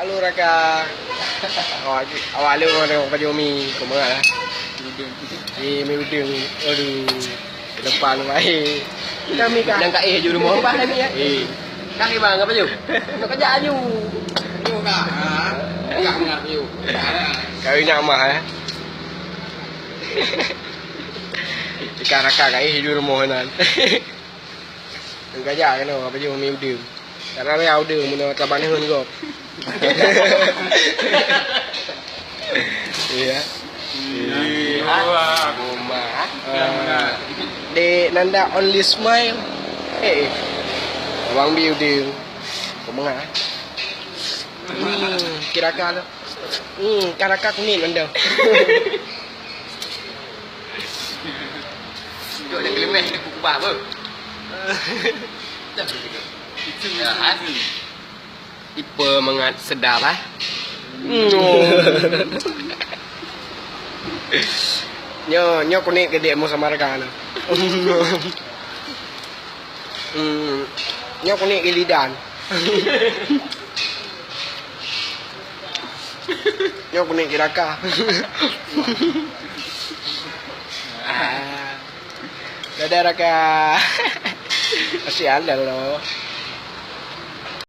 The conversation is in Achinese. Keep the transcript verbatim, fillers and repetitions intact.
Halo raka. Awak, awak lôn ngon Pak Jomi, keumeungan lah. Eh, mi udeueng. Aduh. Depan baik. Kami kah? Dan kat eh ju rumoh bah kami ya. Eh. Kah bang apa ju? Nak kerja aju. Ju kah? Ha. Kah nak ju. Kawin nak mah ya. Ikan raka kat eh ju rumoh nan. Gajak keunoe, apa ju mi udeueng. Karena ya udeueng meunoe taban hon gob. Iya. Iya. Rumah. Ah. Dek Nanda only smile. Eh, eh. Abang bi udeueng. Keumeungan. Hmm, kira-kira. Hmm, kira-kira kuning Nanda. Dok dah kelemeh, dah kubah apa? Ya, kan? Tipe mangat sedap, ah. Nyo, nyo kuning gede mau sama rekan. Hmm, nyo kuning gilidan. Nyo kuning kiraka. Ah. Dadah raka. Kasihan dah lo.